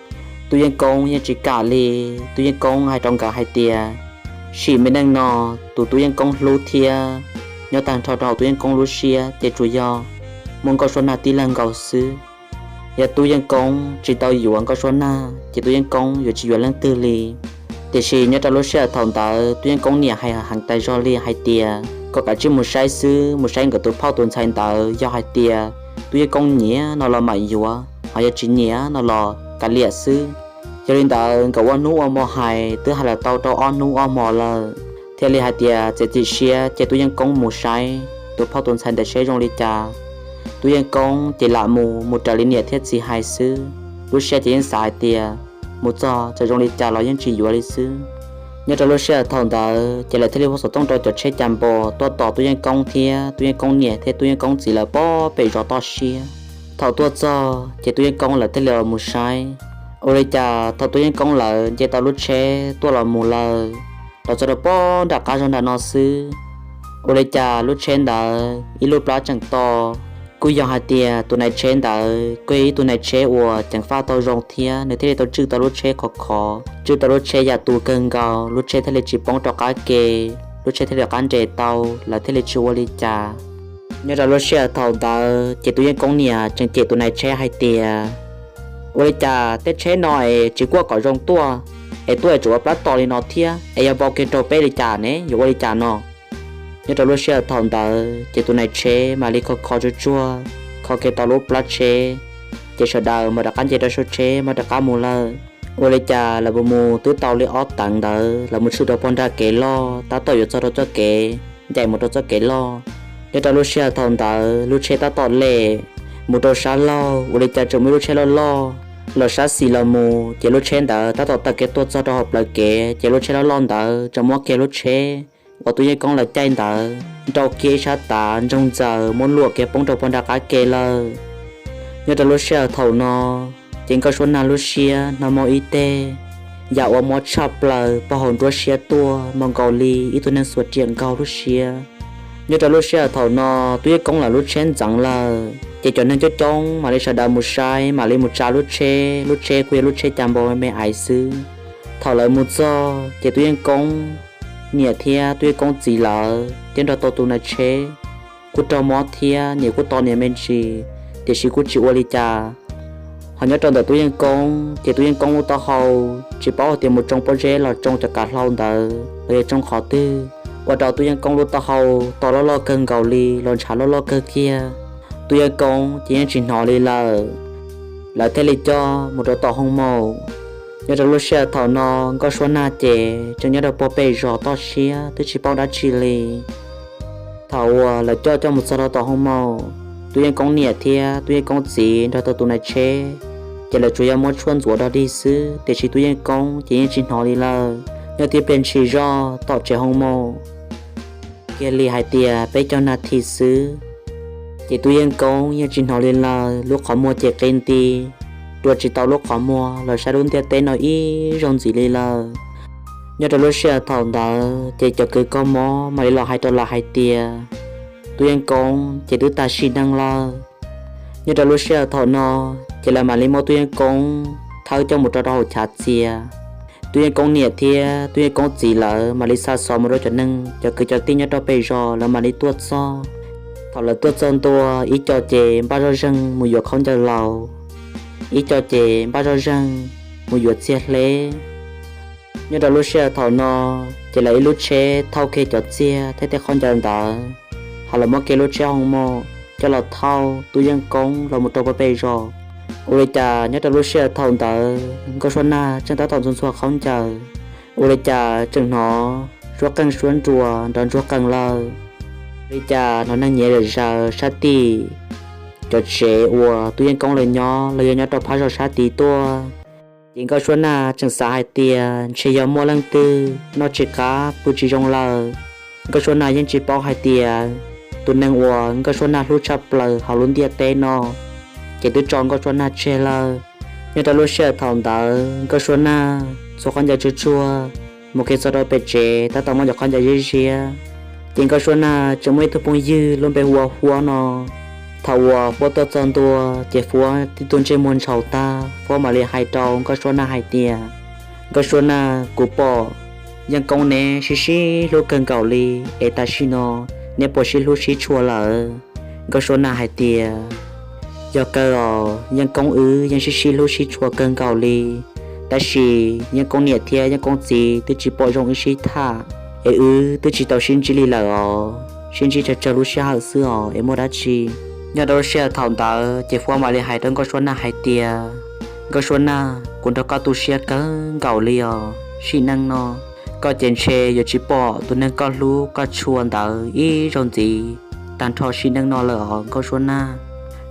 Tub Yeej Koob yeej tsis kam li. Tub Yeej Koob hais rau nkawd hais tias, sim me neej no tus Tub Yeej Koob hlub thiab nyob tag nrho rau hauv Tub Yeej Koob lub siab ces tsuas yog muaj Nkauj Suab Nag tib leeg nkaus xwb. Yog Tub Yeej Koob tsis tau yuav Nkauj Suab Nag ces Tub Yeej Koob yuav tsis yuav leej twg li. Tiam sis nyob rau lub sij hawm thaum ntawd Tub Yeej Koob niam hais heev tas zog li hais tias kom kav tsij mus saib xwb, mus saib nkawd tus phauj tus ntxhais ntawd, yog hais tias Tub Yeej Koob nyiam no los mam yuav, ho yog tsis nyiam no los kav liam xwb. Yog li ntawd nkawd ua hnub ua hmo hais twb hais los tau rau ob hnub ob hmo lawm, thiaj li hais tias txiav txim siab ces Tub Yeej Koob mus saib tus phauj tus ntxhais ntawd seb zoo li cas. Tub Yeej Koob ces lam mus, mus raws li niam thiab txiv hais xwb. Lub siab ces yeej xav hais tias mus txog txawm zoo li cas los yeej tsis yuav li xwb. Nyob rau lub sij hawm thaum ntawd ces lawv thiaj li hu xov tooj rau cov tsheb cas npos tuaj tos Tub Yeej Koob thiab Tub Yeej Koob niam thiab Tub Yeej Koob txiv lawv pem zos toj siab. Thaum tuaj txog ces Tub Yeej Koob lawv thiaj li mus saib. Ua li cas thaum Tub Yeej Koob lawv nce tau lub tsheb tuaj los mus lawm, los txog rau pem nram qab zos nram no xwb, ua li cas lub tsheb ntawd ib lub plab tseem to. Kuj yog hais tias tus nai tsheb ntawd kuj yog ib tug nai tsheb uas ceev faj tau zoo thiab nws thiaj li tau tswj tau lub tsheb khov khov, tswj tau lub tsheb yam tu kawg nkaus, lub tsheb thiaj li tsis poob rov qab ke, lub tsheb thiaj li rov qab nres tau, lawv thiaj li tsis ua li cas. Nyob rau lub sij hawm thaum ntawd ces Tub Yeej Koob niam tseem cem tus nai tsheb hais tias, ua li cas tej tsheb no es tsis kuaj kom zoo tuaj, es tuaj es tsuas ua plab to li no thiab, es yog npau kiag raug peb li cas ne, yuav ua li cas no? Nyob rau lub sij hawm thaum ntawd ces tus nai tsheb mam li kho kho tsuag tsuag, kho kiag tau lub plab tsheb, ces sawv daws mam rov qab nce rau saum tsheb mam rov qab mus lawm. Ua li cas lawv mus mus twb tau li ob teev ntawd, lawv mus tshwm rau pem nram kev loj, tab tom yuav txog rau txoj kev ncaim mus rau txoj kev loj. Nyob rau lub sij hawm thaum ntawd lub tsheb tab tom lem mus rau sab laug, ua li cas tseem muaj ib lub tsheb loj loj los sab xis los mus, ces lub tsheb ntawd tab tom taug kev tuaj txog rau hauv plawv kev, ces lub tsheb loj loj ntawd tseem muab kiag lub tsheb uas Tub Yeej Koob lawv caij ntawd nrau kiag ib sab tav ntsoog ntxaws muab luam kiag poob rau pem nram qab ke lawm. Nyob rau lub sij hawm thaum no ces Nkauj Suab Nag lub siab hnov mob ib teg, yam uas mob tshaj plaws pem hauv nruab siab tuaj, mob nkaus li ib tug neeg xuas riam nkaug lub siab. Nyob rau lub sij hawm thaum no Tub Yeej Koob lawv lub tsheb ntxeev lawm, ces cov neeg coob coob mam li sawv daws mus saib, mam li mus tsa lub tsheb, lub tsheb kuj yog lub tsheb cas npau me me aiv xwb. Thaum lawv mus txog ces Tub Yeej Koob niam thiab Tub Yeej Koob txiv lawv thiab nrog tau tus nai tsheb kuj raug mob thiab, niam kuj to niam me ntsis, tiam sis kuj tsis ua li cas. Ho nyob rau ntawm Tub Yeej Koob ces Tub Yeej Koob lub taub hau tsis paub hais tias mus tsoo pob zeb los tsoo cov kav hlau ntawd los yog tsoo qhov twg, ua rau Tub Yeej Koob lub taub hau to loj loj kawg nkaus li los ntshav loj loj kawg kiag. Tub Yeej Koob ces yeej tsis hnov li lawm. Lawv thiaj li coj mus rau tom hoo maum. Nyob rau lub sij hawm thaum no Nkauj Suab Nag ces tseem nyob rau pem zos toj siab twb tsis paub dab tsi li. Thaum uas lawv coj coj mus txog rau tom hoo maum, Tub Yeej Koob niam thiab Tub Yeej Koob txiv nrog tau tus nai tsheb, ces lawv tsuas yog muab tshuaj ntxuav dog dig xwb, tiam sis Tub Yeej Koob ces yeej tsis hnov li lawm. Nyob tib pliag ntshis zoj tom tsev hoo maum kiag li hais tias peb caug nas this xwb, ces Tub Yeej Koob yeej tsis hnov li lawm. Lub qhov muag ces qi nti, rua tsis tau lub qhov muag los saib lub ntiaj teb no ib zaug ntxiv li lawm. Nyob rau lub sij hawm thaum ntawd ces cov kws kho mob mam li los hais rau lawv hais tias Tub Yeej Koob ces twb tag sim neej lawm. Nyob rau lub sij hawm thaum no ces lawv mam li muab Tub Yeej Koob thawb coj mus rau rau hauv chav txias. Tub Yeej Koob niam thiab Tub Yeej Koob txiv lawv mam li xa xov mus rau cov neeg cov kwv cov tij nyob rau pem zos, lawv mam li tuaj txog. Thaum lawv tuaj txog ntua, ib co ces npaj zoj zeeg mus yuav khaub ncaws laus, ib co ces npaj zoj zeeg mus yuav txiag hleb. Nyob rau lub sij hawm thaum no ces lawv ib lub tsheb thauj kiag cov txiag thiab tej khaub ncaws ntawd, ho lawv muab kiag lub tsheb hoo maum coj los thauj Tub Yeej Koob los mus rau pem zos. Ua li cas nyob rau lub sij hawm thaum ntawd Nkauj Suab Nag tseem tab tom ntxhua ntxhua khaub ncaws, ua li cas tseem hnov suab qeej suab nruas nrov ntsuag qees lawm. Ua li cas hnov neeg nyiav zom zaws sab tim cov tsev uas Tub Yeej Koob lawv nyob los yog nyob rau phab zos sab tid tuaj. Ces Nkauj Suab Nag tseem xav hais tias ntshe yog muaj leej twg noj tsis qab pw tsis zoo lawm. Nkauj Suab Nag yeej tsis paub hais tias tus neeg uas Nkauj Suab Nag hlub tshaj plaws hauv lub ntiaj teb no ces twb tso Nkauj Suab Nag tseg lawm. Nyob rau lub sij hawm thaum ntawd Nkauj Suab Nag ntxhua khaub ncaws tsuag tsuag mus kiag txog rau pem tsev, tab tom muab cov khaub ncaws ziab ziab, ces Nkauj Suab Nag tseem muaj ib tug phooj ywg lub npe hu ua Huab no Thaum uas Fuab tuaj txog ntua ces Fuab tib tug ntsej muag ntshaus tag, Fuab mam li hais rau Nkauj Suab Nag hais tias, Nkauj Suab Nag, kuv pom Yeej Koob neb sib sib hlub kawg nkaus li, es tam sim no neb puas sib hlub sib tshua lawm? Nkauj Suab Nag hais tias, Yog kawg os, Yeej Koob wb yeej sib sib hlub sib tshua kawg nkaus li, tab sis Yeej Koob niam thiab Yeej Koob txiv twb tsis pom zoo wb sib tham, es wb twb tsis tau sib ntsib li lawm os. Sib ntsib tsawg tsawg lub sij hawm xwb os, es muaj dab tsi? Nyob rau lub sij hawm thaum ntawd ces Fuab mam li hais rau Nkauj Suab Nag hais tias, Nkauj Suab Nag, kuv nrog koj tu siab kawg nkaus li os. Sim neej no koj ces ntshe yuav tsis pom tus neeg koj hlub koj tshua ntawd ib zaug ntxiv tag nrho sim neej no lawm os Nkauj Suab Nag.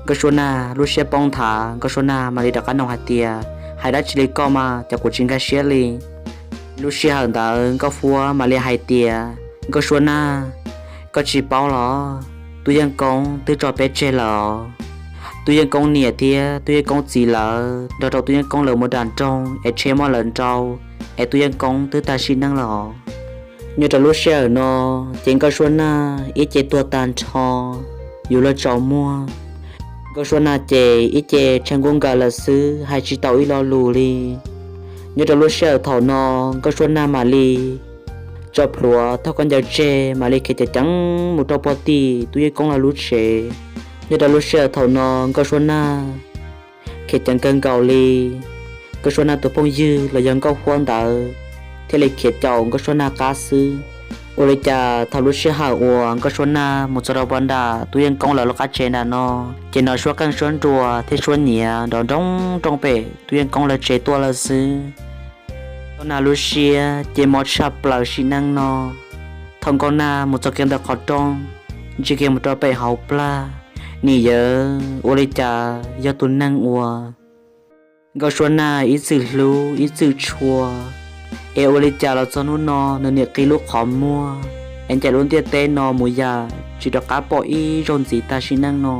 Nkauj Suab Nag lub siab poob nthav, Nkauj Suab Nag mam li rov qab noog hais tias, Hais dab tsi li koj mas, cas kuv tsis nkag siab li? Lub sij hawm ntawd Nkauj Fuab mam li hais tias, Nkauj Suab Nag, koj tsis paub los? Tub Yeej Koob twb tso peb tseg lawm os. Tub Yeej Koob niam thiab Tub Yeej Koob txiv lawv nrog rau Tub Yeej Koob lawv mus nram nroog es tsheb muab lawv nrau, es Tub Yeej Koob twb tag sim neej lawm os. Nyob rau lub sij hawm no ces Nkauj Suab Nag ib ce tuag tag nrho, yus luag tsaus muag. Nkauj Suab Nag ces ib ce tshee nkuj nkaws lawm xwb, hais tsis tau ib lo lus li. Nyob rau lub sij hawm thaum no Nkauj Suab Nag mam li tso plhuav thauj khaub ncaws tseg, mam li khiav ceev ceev mus rau puag tim Tub Yeej Koob lawv lub tsev. Nyob rau lub sij hawm thaum no Nkauj Suab Nag khiav ceev kawg nkaus li. Nkauj Suab Nag tus phooj ywg los yog Nkauj Fuab ntawd thiaj li khiav caum Nkauj Suab Nag qab xwb. Ua li cas thaum lub sij hawm uas Nkauj Suab Nag mus txog rau puag nram Tub Yeej Koob lawv lub qab tsev nram no, ces hnov suab qeej suab nruas thiab suab nyiav nrov nrooj nrooj pem Tub Yeej Koob lawv tsev tuaj lawm xwb. Nkauj Nag lub siab ces mob tshaj plaws sim neej no. Thaum Nkauj Nag mus txog kiag ntawm qhov rooj, ntsia kiag mus rau pem hauv plag, nim yawv ua li cas yog tus neeg uas Nkauj Suab Nag ib txwm hlub ib txwm tshua, es ua li cas los txog hnub no nws niam qi lub qhov muag, es ncaim lub ntiaj teb no mus yam tsis rov qab pom ib zaug ntxiv tag sim neej no.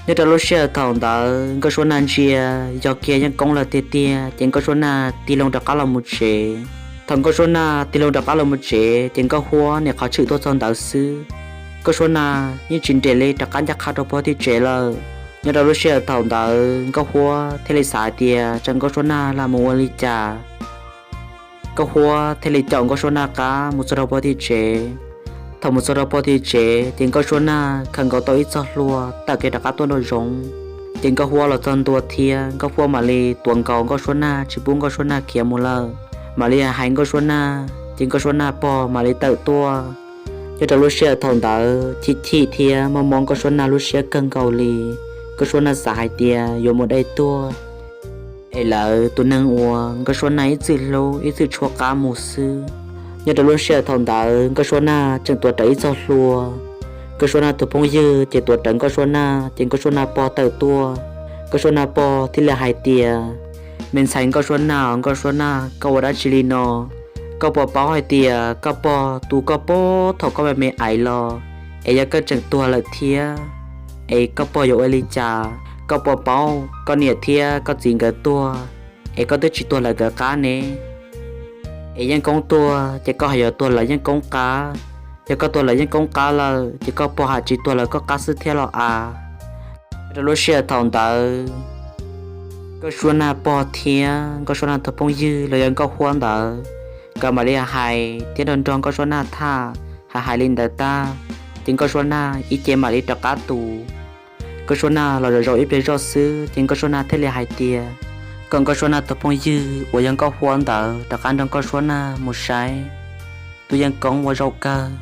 Nyob rau lub sij hawm thaum ntawd Nkauj Suab Nag ntsia yog kiag Yeej Koob lawv tiag tiag, ces Nkauj Suab Nag tig loo rov qab los mus tsev. Thaum Nkauj Suab Nag tig loo rov qab los mus tsev ces Nkauj Fuab niam qhov tshwm tuaj txog ntawd xwb, Nkauj Suab Nag yeej tsis nres li rov qab ncaj qha rau puag tim tsev lawm. Nyob rau lub sij hawm thaum ntawd Nkauj Fuab thiaj li xav hais tias tsam Nkauj Suab Nag lam mus ua li cas. Nkauj Fuab thiaj li caum Nkauj Suab Nag qab mus txog rau puag tim tsev. Thaum mus txog rau puag tim tsev ces Nkauj Suab Nag khaws nkaus tau ib txoj hlua tawm kev rov qab tuaj nraum zoov. Ces Nkauj Fuab los txog ntua thiab Nkauj Fuab mam li tuav nkaus Nkauj Suab Nag tsis pub Nkauj Suab Nag khiav mus lawm. Mam li hais Nkauj Suab Nag ces Nkauj Suab Nag pog mam li tawm tuaj. Nyob rau lub sij hawm thaum ntawd chim chim thiab mob mob Nkauj Suab Nag lub siab kawg nkaus li. Nkauj Suab Nag xav hais tias yuav mus dai tuag, es lawv tus neeg uas Nkauj Suab Nag ib txwm hlub ib txwm tshuab qab mus xwb. Nyob rau lub sij hawm thaum ntawd Nkauj Suab Nag tseem tuav rawv ib txoj hlua. Nkauj Suab Nag tus phooj ywg ces tuav rawv Nkauj Suab Nag ces Nkauj Suab Nag pog tawm tuaj. Nkauj Suab Nag pog thiaj li hais tias, Me ntxhais Nkauj Suab Nag, Nkauj Suab Nag, koj ua dab tsi li no? Koj puas paub hais tias koj pog tu koj puag thaum koj me me aiv los, es yog koj tseem tuag lawm thiab, es koj pog yuav ua li cas? Koj puas paub koj niam thiab koj txiv nkawd tuag, es koj twb tsis tuag lawv nkawd qab ne? Es Yeej Koob tuag ces koj hais yuav tuag lawv Yeej Koob qab. Yog koj tuag lawv Yeej Koob qab lawm ces koj pog haj tsis tuag lawv koj qab xwb thiab los as? Nyob rau lub sij hawm thaum ntawd Nkauj Suab Nag pog thiab Nkauj Suab Nag tus phooj ywg los yog Nkauj Huab ntawd, nkawd mam li hais thiab nrog nrog Nkauj Suab Nag tham. Hais hais li ntawd tag ces Nkauj Suab Nag ib ce mam li rov qab tus. Nkauj Suab Nag los zaum zaum ib pliag zoj xwb ces Nkauj Suab Nag thiaj li hais tias kom Nkauj Suab Nag tus phooj ywg uas yog Nkauj Huab ntawd rov qab nrog Nkauj Suab Nag mus saib Tub Yeej Koob ua zaum kawg.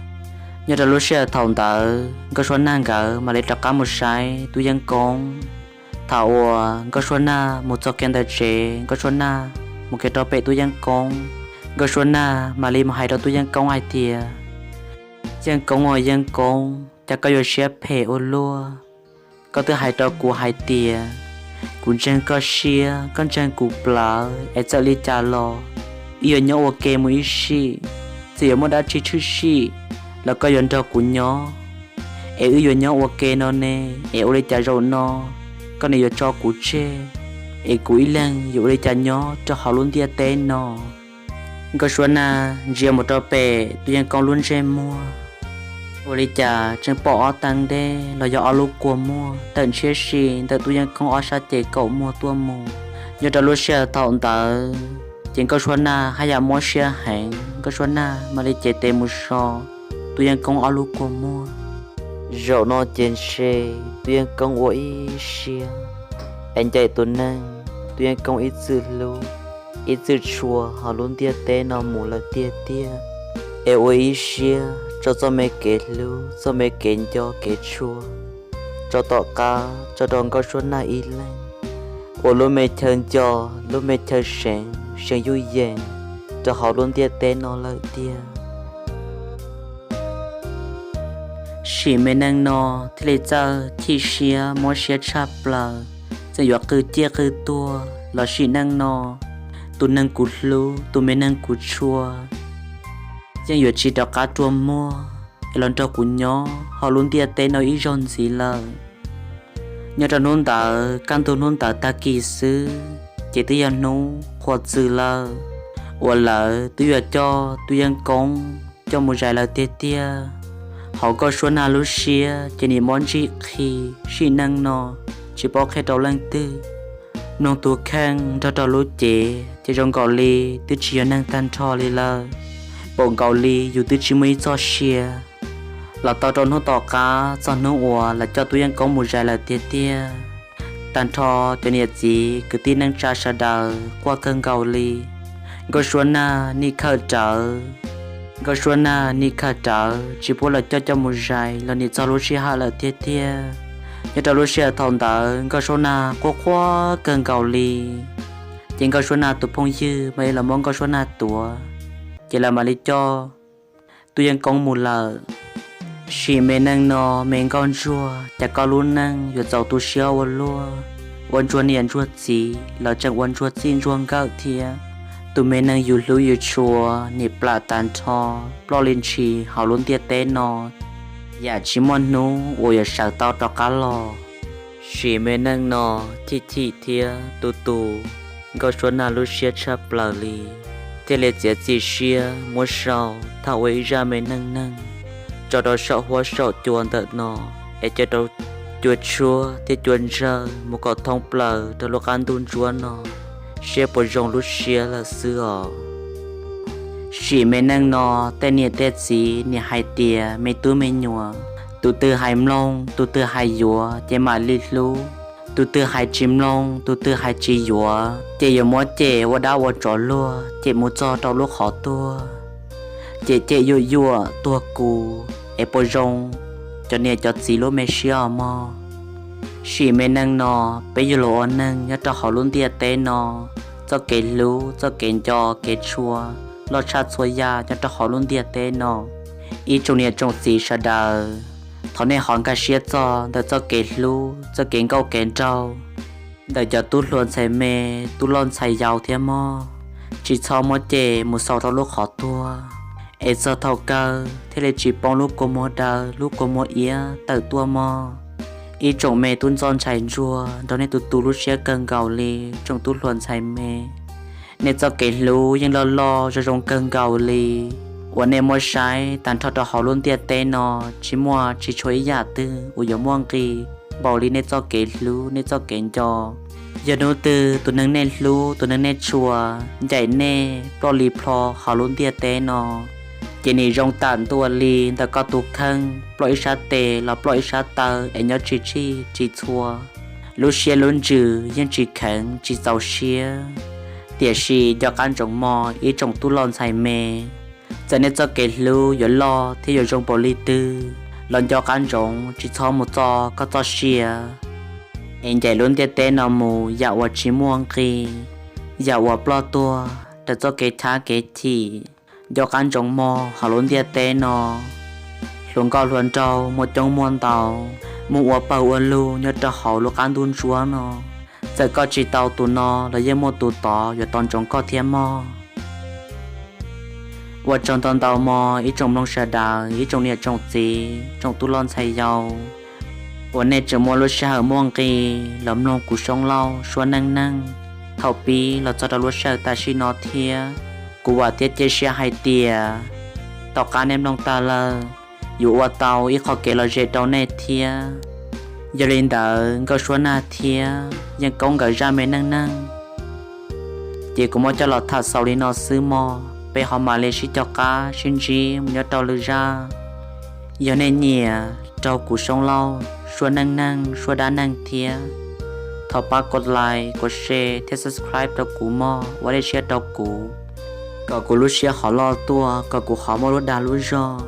Nyob rau lub sij hawm thaum ntawd Nkauj Suab Nag nkawd mam li rov qab mus saib Tub Yeej Koob. Thaum uas Nkauj Suab Nag mus txog kiag ntawm tsev, Nkauj Suab Nag mus kiag rau pem Tub Yeej Koob, Nkauj Suab Nag mam li mus hais rau Tub Yeej Koob hais tias, Yeej Koob aw Yeej Koob, cas koj yuav siab phem ua luaj? Koj twb hais rau kuv hais tias kuv ntseeg koj siab, koj ntseeg kuv plawv, es txawm li cas los wb yuav nyob ua ke mus ib sim. Txawm yuav muaj dab tsi tshwm sim los koj yuav nrog kuv nyob, es wb yuav nyob ua ke no ne. Es ua li cas zaum no koj nim yuav tso kuv tseg, es kuv ib leeg yuav ua li cas nyob rau hauv lub ntiaj teb no? Nkauj Suab Nag ntsia mus rau pem Tub Yeej Koob lub ntsej muag, Ua li cas tseem pom ob teev dej los yog ob lub kua muag tawm ntshiab si ntawm Tub Yeej Koob ob sab ceg kaum muag tuaj mus. Nyob rau lub sij hawm thaum ntawd ces Nkauj Suab Nag haj yam mob siab heev, Nkauj Suab Nag mam li cev tes mus so Tub Yeej Koob ob lub kua muag. Zaum no ces ntshe Tub Yeej Koob ua ib siab es ncaim tus neeg Tub Yeej Koob ib txwm hlub ib txwm tshua hauv lub ntiaj teb no mus lawm tiag tiag. Es ua ib siab tso txoj me kev hlub, txoj me kev nco kev tshua tso tom qab tso rau Nkauj Suab Nag ib leeg, ua lub me chaw nco, lub me chaw seev, seev yuj yees rau hauv lub ntiaj teb no lawm tiag. Sim me neej no thiaj li txawj chim siab mob siab tshaj plaws, txawm yuav qw ciaj qw tuag los sim neej no tus neeg kuv hlub, tus me neeg kuv tshua yeej yuav tsis rov qab rua muag es los nrog kuv nyob hauv lub ntiaj teb no ib zaug ntxiv lawm. Nyob rau hnub ntawd, kaj ntug hnub ntawd tag kis xwb ces twb yog hnub qhuav txws lawm, uas lawv twb yuav coj Tub Yeej Koob coj mus zais lawm tiag tiag. Hauv Nkauj Suab Nag lub siab ces nim mob ntsij qhi, sim neej no tsis paub qhia rau leej twg. Mloog tus kheej nrog rau lub cev ces zoo nkaus li twb tsis yog neeg tag nrho li lawm, npaum nkaus li yus twb tsis muaj ib txoj sia. Los tau rau hnub tom qab txog hnub uas lawv coj Tub Yeej Koob mus zais lawm tiag tiag, tag nrho cov niam txiv kwv tij neej tsa sawv daws quaj kawg nkaus li. Nkauj Suab Nag nim khawm rawv, Nkauj Suab Nag nim khawm rawv tsis pub lawv coj coj mus zais los nim txog lub sij hawm lawm tiag tiag. Nyob rau lub sij hawm thaum ntawd Nkauj Suab Nag quaj quaj kawg nkaus li. Ces Nkauj Suab Nag tus phooj ywg mam li los muab Nkauj Suab Nag tuav, ces lawv mam li coj Tub Yeej Koob mus lawm. Sim me neej no me nkauj ntsuag, cas koj lub neej yuav txaus tu siab ua luaj, ua ntsuag niam ntsuag txiv los tseem ua ntsuag txij ntsuag nkawm thiab. Tus me neeg yus hlub yus tshua nim plam tas nrho ploj li ntshis hauv lub ntiaj teb no, yam tsis muaj hnub uas yuav sawv tau rov qab los. Sim me neej no chim chim thiab tu tu Nkauj Suab Nag lub siab tshaj plaws li, thiaj li txiav txim siab muab sau thaum ua ib zaj me neej neeg tso rau saum huab saum cua ntawm no, es cia rau cua tshuab thiab cua ntsawg mus kom thoob plaws rau lub qab ntuj ntsuab no, seb puas zoo lub siab lawm xwb os. Sim me neej no tej niam tej txiv nim hais tias me tub me nyuam, tus twg hais mloog tus twg hais yuav ces mam li hlub, tus twg hais tsis mloog tus twg hais tsis yuav ces yuav muab cem ua dab ua tsov luag cem mus txog rau lub qhov tuag, cem cem yuam yuam tuag kus, es puas zoo cov niam cov txiv lub me siab os mog. Sim me neej no peb yug los ua neeg nyob rau hauv lub ntiaj teb no, txoj kev hlub txoj kev nco kev tshua loj tshaj txhua yam nyob rau hauv lub ntiaj teb no. Ib tsoom niam tsoom txiv sawv daws, thov nej ho nkag siab txog ntawm txoj kev hlub txoj kev nkauj kev nraug ntawm cov tub hluas ntxhais me, tub loj ntxhais yau thiab mog. Tsis txhob muab cem mus xaus rau lub qhov tuag, es txog thaum kawg thiaj li tsis poob lub kua muag daw lub kua muag iab tawm tuaj mog. Ib tsoom me tub ntxhais ntsuag nrog nej tus tu lub siab kawg nkaus li tsoom tub hluas ntxhais me. Nej txoj kev hlub yeej loj loj zoo zoo kawg nkaus li, uas nej muab saib tag nrho rau hauv lub ntiaj teb no tsis muaj tsis tshuav ib yam twg uas yuav muaj nqis npaum li nej txoj kev hlub nej txoj kev nco. Yog hnub twg tus neeg nej hlub tus neeg nej tshua ncaim nej ploj li plho hauv lub ntiaj teb no, ces nim zoo tam ntua li ntawm koj tus kheej ploj ib sab tes los ploj ib sab taw es nyob tsis tsij tsis txhua, lub siab lub ntsws yeej tsis kheev tsis txaus siab. Tiam sis nco qab ntsoov mog ib tsoom tub loj ntxhais me, txawm nej txoj kev hlub yuav loj thiab yuav zoo npaum li twg los nco qab ntsoov tsis txhob mus txo koj txoj sia, es ncaim lub ntiaj teb no mus yam uas tsis muaj nqis, yam uas ploj tuag raws txoj kev thab kev chim. Nco qab ntsoov mog hauv lub ntiaj teb no, hluas nkauj hluas nraug muaj coob muaj ntau, mus ua pawg ua lug nyob rau hauv lub qab ntuj ntsuab no. Txawm koj tsis tau tus no los yeej muaj tus tod yuav tos ntsoov koj thiab mog. Ua tsaug ntau ntau mog ib tsoom mloog sawv daws, ib tsoom niam tsoom txiv, tsoom tub loj ntxhais yau, uas nej tseem muaj lub sij hawm muaj nqis los mloog kuv Soob Lauj suab neej neeg thaum pib los txog rau lub sij hawm tam sim no thiab. Kuv vam thiab cia siab hais tias tom qab nej mloog tag lawm, yuav ua tau ib qho kev lom zem rau nej thiab. Yog li ntawd Nkauj Suab Nag thiab Yeej Kaub nkawd zaj me neej neeg ces kuv muab coj los tham xaus li no xwb mog, peb ho mam li sib cog qab sib ntsib mus nyob rau lwm zaj. Yog nej nyiam raug kuv Soob Lauj suab neej neeg suab dab neeg thiab, thov pab kov like, kov share thiab subscribe rau kuv mog, ua dej siab rau kuv, kom kuv lub siab hov loj tuaj, kom kuv hov muaj lub dag lub zog,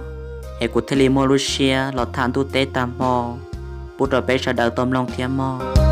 es kuv thiaj li muaj lub siab los tham ntuj teb tag hmo pub rau peb sawv daws tau mloog thiab mog.